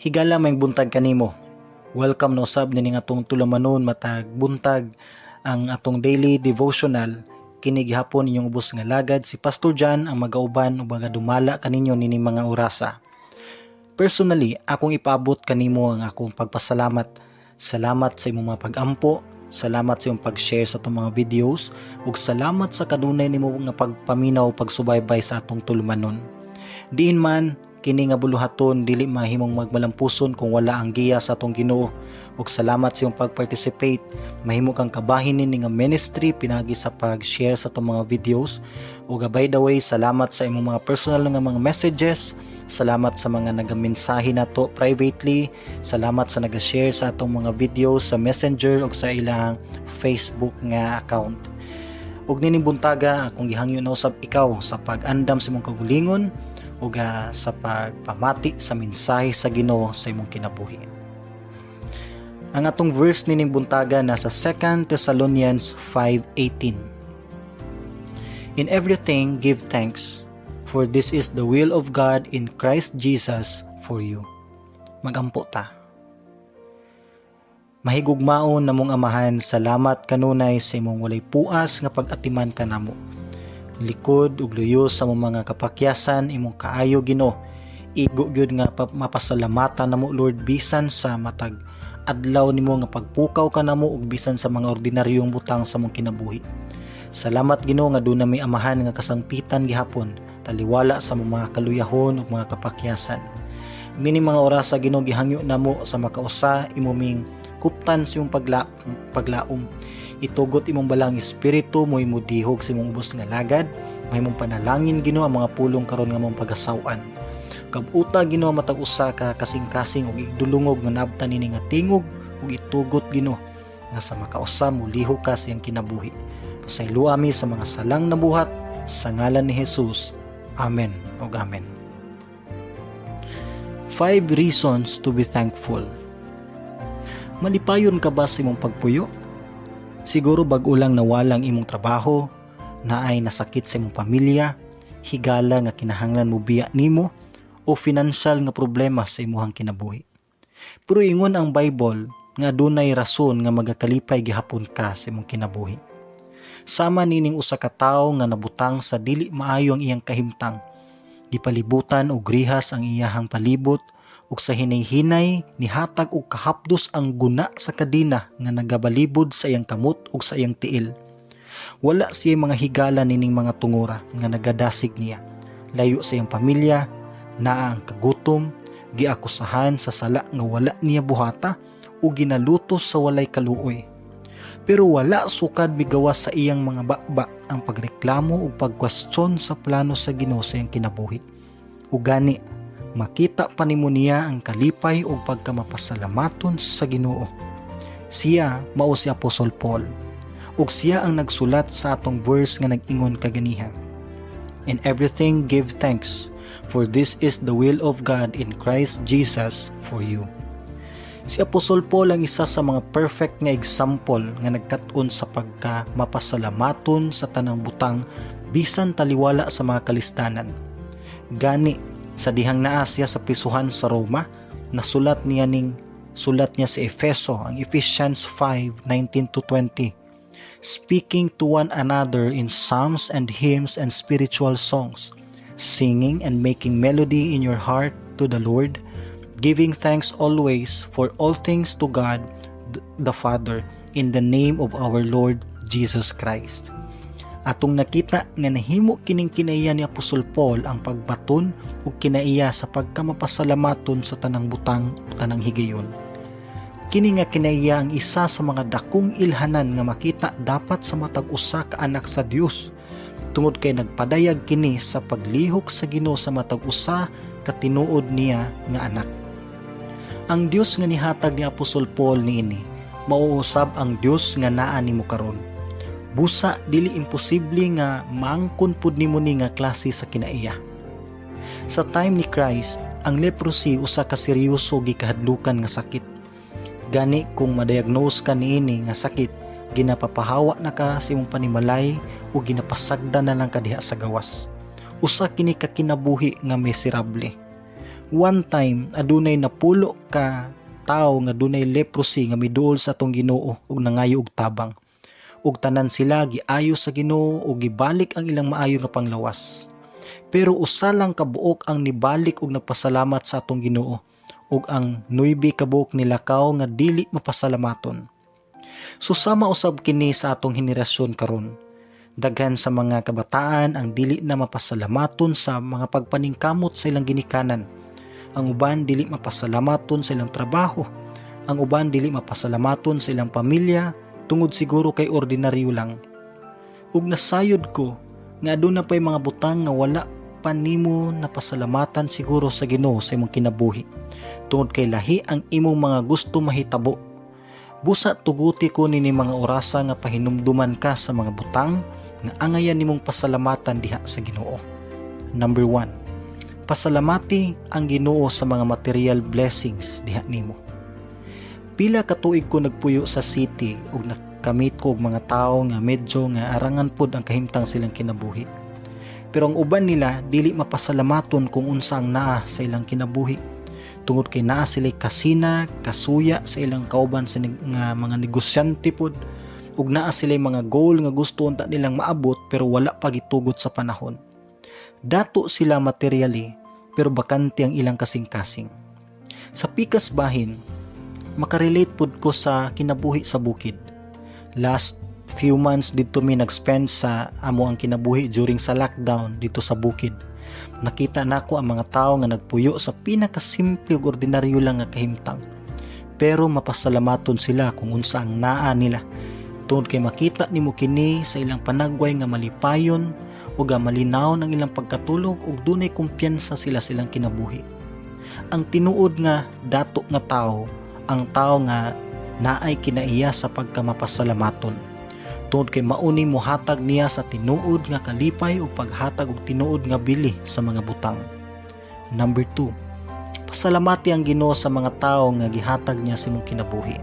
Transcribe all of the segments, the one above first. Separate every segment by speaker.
Speaker 1: Higala, maayong buntag kanimo. Welcome na usab nining atong tulumanon matag buntag, ang atong daily devotional. Kini gihapon inyong ubos nga lagad, si Pastor John, ang magauban ug magadumala kaninyo nining mga orasa. Personally, akong ipaabot kanimo ang akong pagpasalamat. Salamat sa imong mga pag-ampo, salamat sa imong pag-share sa atong mga videos, ug salamat sa kanunay nimo nga pagpaminaw, pagsubaybay sa atong tulumanon. Diin man kini nga buluhaton, dili mahimong magmalampuson kung wala ang giya sa atong Ginoo. Ug salamat sa iyong pag-participate. Mahimo kang kabahin nini nga ministry pinagi sa pag-share sa atong mga videos. Ug by the way, salamat sa imong mga personal nga mga messages. Salamat sa mga nagamensahe nato privately. Salamat sa naga-share sa atong mga videos sa Messenger ug sa ilang Facebook nga account. Ug nining buntaga, akong gihangyo na usab ikaw sa pag-andam sa imong kaugalingon ug sa pagpamati sa mensahe sa Ginoo sa imong kinabuhi. Ang atong verse nining buntaga nasa 2 Thessalonians 5:18. "In everything give thanks, for this is the will of God in Christ Jesus for you." Magampo ta. Mahigugmaon namong Amahan, salamat kanunay sa imong walay puas nga pag-atiman kanamo. Likod ug luyo sa imong mga kapakyasan, imong kaayo, Ginoo. Igo gyud nga mapasalamatan namo, Lord, bisan sa matag adlaw nimo nga pagpukaw kanamo ug bisan sa mga ordinaryong butang sa among kinabuhi. Salamat, Ginoo, nga duna mi Amahan nga kasangpitan gihapon taliwala sa among mga kaluyahon ug mga kapakyasan. Niini mga orasa, Ginoo, gihangyo namo sa makausa imo ming kuptan sa imong paglaom. Itugot imong Balaang Espiritu mo imo dihog sa imong ubos nga lagad, mahimong panalangin, Ginoo, ang mga pulong karon nga among pagasaw-an. Kabuta, Ginoo, matag usa ka kasing-kasing ug igdulungog nga naabtan nini nga tingog ug itugot, Ginoo, nga sa makausa mulihok ka sa iyang kinabuhi. Pasayloa mi sa mga salang nabuhat sa ngalan ni Jesus. Amen ug amen. Five reasons to be thankful. Malipayon ka ba sa imong pagpuyo? Siguro bag-o lang nawalang imong trabaho, naay nasakit sa imong pamilya, higala nga kinahanglan mo biya nimo, o financial nga problema sa imuhang kinabuhi. Pero ingon ang Bible nga dunay rason nga magakalipay gihapon ka sa imong kinabuhi. Sama nining usa ka tawo nga nabutang sa dili maayo ang iyang kahimtang. Gipalibutan og rihas ang iyahang palibot ug sa hinay-hinay nihatag og kahapdos ang guna sa kadena nga nagabalibod sa iyang kamot ug sa iyang tiil. Wala siya mga higala nining mga tungura nga nagadasig niya. Layo sa iyang pamilya, naa ang kagutom, giakusahan sa sala nga wala niya buhata ug ginalutos sa walay kaluoy. Pero wala sukad migawas sa iyang mga baba ang pagreklamo ug pagkwestiyon sa plano sa Ginoo sa iyang kinabuhi. Ug gani makita pa nimo niya ang kalipay ug pagkamapasalamaton sa Ginoo. Siya mao si Apostol Paul. Ug siya ang nagsulat sa atong verse nga nag-ingon kaganiha. "In everything give thanks, for this is the will of God in Christ Jesus for you." Si Apostol Paul ang isa sa mga perfect nga example nga nagkat-on sa pagka mapasalamaton sa tanang butang bisan taliwala sa mga kalistanan. Gani sa dihang naa siya sa prisuhan sa Roma, nasulat niya ning sulat niya sa Efeso, ang Ephesians 5:19 to 20. "Speaking to one another in psalms and hymns and spiritual songs, singing and making melody in your heart to the Lord, giving thanks always for all things to God the Father in the name of our Lord Jesus Christ." Atong nakita nga nahimo kining kinaiya ni Apostol Paul ang pagbaton ug kinaiya sa pagkamapasalamaton sa tanang butang o tanang higayon. Kini nga kinaiya ang isa sa mga dakong ilhanan nga makita dapat sa matag usa ka anak sa Dios, tungod kay nagpadayag kini sa paglihok sa Ginoo sa matag usa ka tinuod niya nga anak. Ang Dios nga nihatag ni Apostol Paul niini mao usab ang Dios nga naa nimo karon. Busa dili imposible nga maangkon pud nimo ni nga klase sa kinaiya. Sa time ni Christ, ang leprosy usa ka seryoso gikahadlukan nga sakit. Gani kung ma-diagnose ka niini nga sakit, ginapapahawa na ka sa imong panimalay o ginapasagdan na lang ka diha sa gawas. Usa kini ka kinabuhi nga miserable. One time, adunay 10 ka tawo nga dunay leprosy nga miduol sa atong Ginoo ug nangayo og tabang. Ug tanan sila giayo sa Ginoo ug gibalik ang ilang maayo nga panglawas. Pero usa lang ka buok ang nibalik ug nagpasalamat sa atong Ginoo, ug ang 9 ka buok nilakaw nga dili mapasalamaton. So sama usab kini sa atong henerasyon karon. Daghan sa mga kabataan ang dili na mapasalamaton sa mga pagpaningkamot sa ilang ginikanan. Ang uban dili mapasalamaton sa ilang trabaho. Ang uban dili mapasalamaton sa ilang pamilya tungod siguro kay ordinaryo lang. Ug nasayod ko nga aduna pay mga butang nga wala pa nimo napasalamatan siguro sa Ginoo sa imong kinabuhi. Tungod kay lahi ang imong mga gusto mahitabo. Busa tuguti ko nini mga orasa nga pahinumduman ka sa mga butang nga angayan nimong pasalamatan diha sa Ginoo. Number 1. Pasalamati ang Ginoo sa mga material blessings diha nimo. Pila ka tuig ko nagpuyo sa city ug nakamit ko og mga tawo nga medyo nga arangan pod ang kahimtang silang kinabuhi. Pero ang uban nila dili mapasalamaton kung unsa ang naa sa ilang kinabuhi. Tungod kay naa sila kasina, kasuya sa ilang kauban sa nga mga negosyante pod, ug naa sila mga goal nga gusto unta nilang maabot pero wala pa gitugot sa panahon. Dato sila materially, pero bakante ang ilang kasing-kasing. Sa pikas bahin, makarelate pud ko sa kinabuhi sa bukid. Last few months didto mi nag-spend sa amo ang kinabuhi during sa lockdown didto sa bukid. Nakita nako ang mga tao nga nagpuyo sa pinakasimple ug ordinaryo lang nga kahimtang. Pero mapasalamaton sila kung unsa ang naa nila. Tungod kay makita nimo kini sa ilang panagway nga malipayon ug ang malinaw ang ilang pagkatulog ug dunay kumpiyansa sila silang kinabuhi. Ang tinuod nga dato nga tao, ang tao nga naay kinaiya sa pagkamapasalamaton. Tungod kay mauni mohatag niya sa tinuod nga kalipay o paghatag og tinuod nga bili sa mga butang. Number 2, pasalamati ang Ginoo sa mga tao nga gihatag niya sa imong kinabuhi.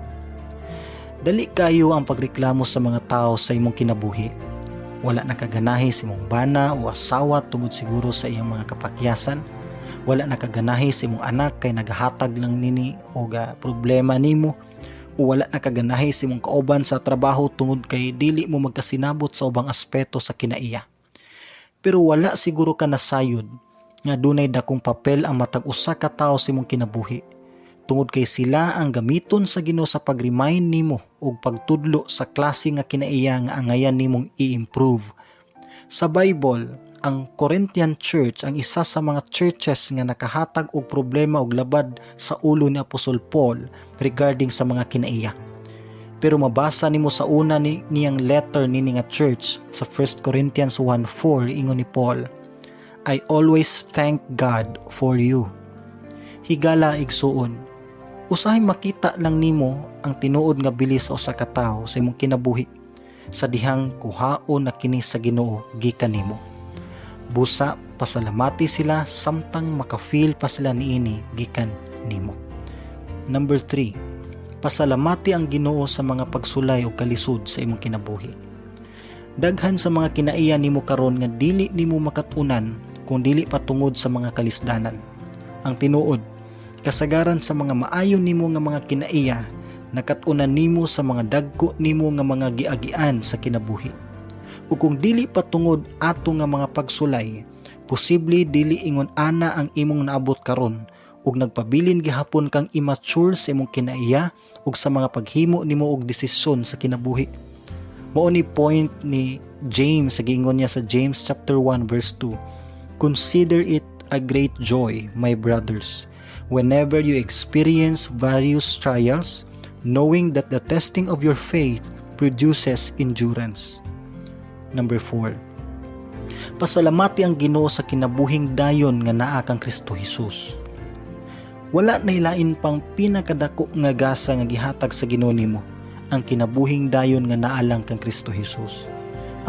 Speaker 1: Dali kayo ang pagreklamo sa mga tao sa imong kinabuhi. Wala nakaganahi sa imong bana o asawa tungod siguro sa iyang mga kapakyasan. Wala nakaganahi sa imong anak kay nagahatag lang nini og problema nimo. O wala nakaganahi sa imong kauban sa trabaho tungod kay dili mo magkasinabot sa ubang aspeto sa kinaiya. Pero wala siguro ka nasayod nga dunay dakong papel ang matag usa ka tawo sa imong kinabuhi. Tungod kay sila ang gamiton sa Ginoo sa pag-remind nimo ug pagtudlo sa klase nga kinaiya nga angayan nimong i-improve. Sa Bible, ang Corinthian Church ang isa sa mga churches nga nakahatag og problema og labad sa ulo ni Apostol Paul regarding sa mga kinaiya. Pero mabasa nimo sa una niyang letter nini nga church sa 1 Corinthians 1:4, ingon ni Paul, "I always thank God for you." Higala igsuon, usahay makita lang nimo ang tinuod nga bili sa usa ka tawo sa imong kinabuhi sa dihang kuhaon na kini sa Ginoo gikan nimo. Busa pasalamati sila samtang maka-feel pa sila niini gikan nimo. Number 3, pasalamati ang Ginoo sa mga pagsulay o kalisod sa imong kinabuhi. Daghan sa mga kinaiya nimo karon nga dili nimo makat-unan kung dili patungod sa mga kalisdanan. Ang tinuod, kasagaran sa mga maayo nimo nga mga kinaiya nakat-unan nimo sa mga dagko nimo nga mga giagian sa kinabuhi. Ug kung dili patungod ato nga mga pagsulay, posible dili ingon ana ang imong naabot karon ug nagpabilin gihapon kang immature sa imong kinaiya ug sa mga paghimo nimo og desisyon sa kinabuhi. Mao ni point ni James sa giingon niya sa James chapter 1 verse 2. "Consider it a great joy, my brothers, whenever you experience various trials, knowing that the testing of your faith produces endurance." Number 4. Pasalamati ang Ginoo sa kinabuhing dayon nga naa kang Kristo Jesus. Wala na ilain pang pinakadako nga gasa nga gihatag sa Ginoo nimo, ang kinabuhing dayon nga naa lang kang Kristo Jesus.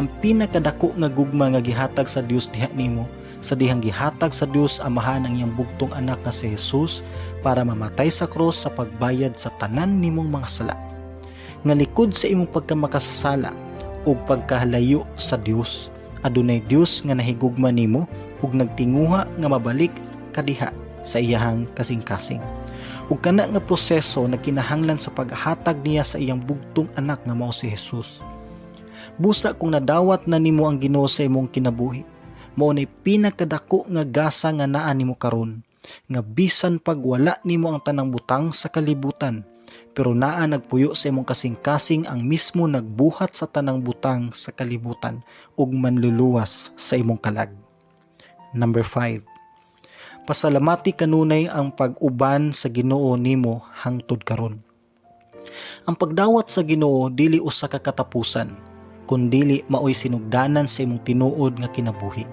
Speaker 1: Ang pinakadako nga gugma nga gihatag sa Dios diha nimo sa dihang gihatag sa Dios Amahan ang iyang bugtong anak nga si Jesus para mamatay sa krus sa pagbayad sa tanan nimong mga sala. Nga likod sa imong pagkamakasasala ug pagkahalayo sa Dios, adunay Dios nga nahigugma nimo ug nagtinguha nga mabalik kadiha. Sa iyahang kasing-kasing. Ug kana nga proseso nagkinahanglan sa paghatag niya sa iyang bugtong anak nga mao si Jesus. Busa kung nadawat na nimo ang Ginoo sa imong kinabuhi, mao nay pinakadako nga gasa nga naa nimo karon, nga bisan pag wala nimo ang tanang butang sa kalibutan, pero naa nagpuyo sa imong kasing-kasing ang mismo nagbuhat sa tanang butang sa kalibutan ug manluluwas sa imong kalag. Number 5. Pasalamati kanunay ang pag-uban sa Ginoo nimo hangtod karon. Ang pagdawat sa Ginoo dili usa ka katapusan, kundili maoy sinugdanan sa imong tinuod nga kinabuhi.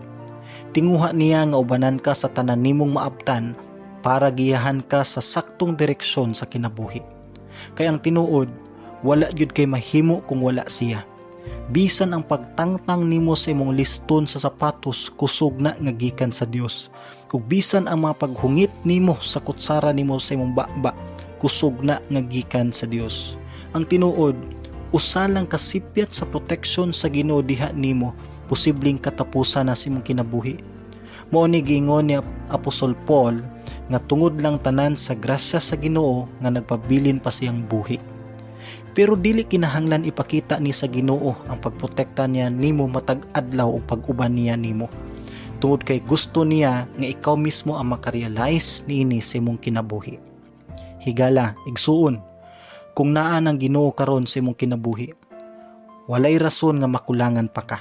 Speaker 1: Tinguha niya nga ubanan ka sa tanan nimong maabtan para giyahan ka sa saktong direksyon sa kinabuhi. Kay ang tinuod, wala gyud kay mahimo kung wala siya. Bisan ang pagtangtang nimo sa imong liston sa sapatos, kusog na nga gikan sa Dios. Ug bisan ang mga paghungit nimo sa kutsara nimo sa imong baba, kusog na nga gikan sa Dios. Ang tinuod, usa lang kasipyat sa protection sa Ginoo diha nimo, posibleng katapusan na sa imong kinabuhi. Mao ni giingon ni Apostol Paul nga tungod lang tanan sa grasya sa Ginoo nga nagpabilin pa siyang buhi. Pero dili kinahanglan ipakita ni sa Ginoo ang pagprotekta niya nimo matag adlaw o pag-uban niya nimo. Tungod kay gusto niya nga ikaw mismo ang makarealize niini sa imong kinabuhi. Higala, igsuon, kung naa ng Ginoo karon sa imong kinabuhi, walay rason nga makulangan pa ka.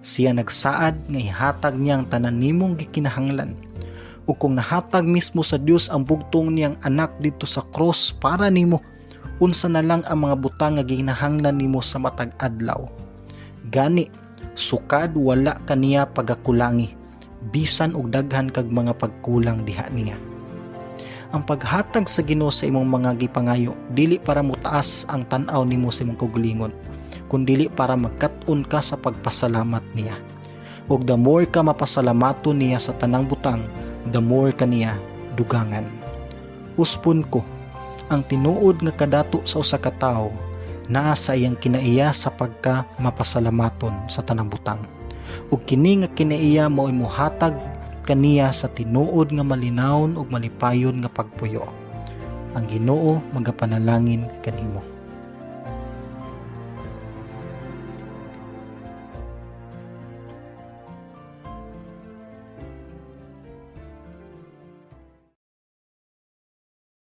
Speaker 1: Siya nagsaad nga ihatag niya ang tanan nimong gikinahanglan. Ug kung nahatag mismo sa Dios ang bugtong niyang anak didto sa cross para nimo, unsa na lang ang mga butang nga ginahanglan nimo sa matag adlaw? Gani, sukad wala kaniya pagakulangi, bisan og daghan kag mga pagkulang diha niya. Ang paghatag sa Ginoo sa imong mga gipangayo dili para motaas ang tan-aw nimo sa imong kaugalingon, kundili para magkat-on ka sa pagpasalamat niya. Ug the more ka mapasalamaton niya sa tanang butang, the more ka niya dugangan. Uspon ko, ang tinuod nga kadato sa usa ka tawo naa sa iyang kinaiya sa pagka mapasalamaton sa tanang butang. Ug kini nga kinaiya mao mohatag kaniya sa tinuod nga malinawon ug malipayon nga pagpuyo. Ang Ginoo magapanalangin kanimo.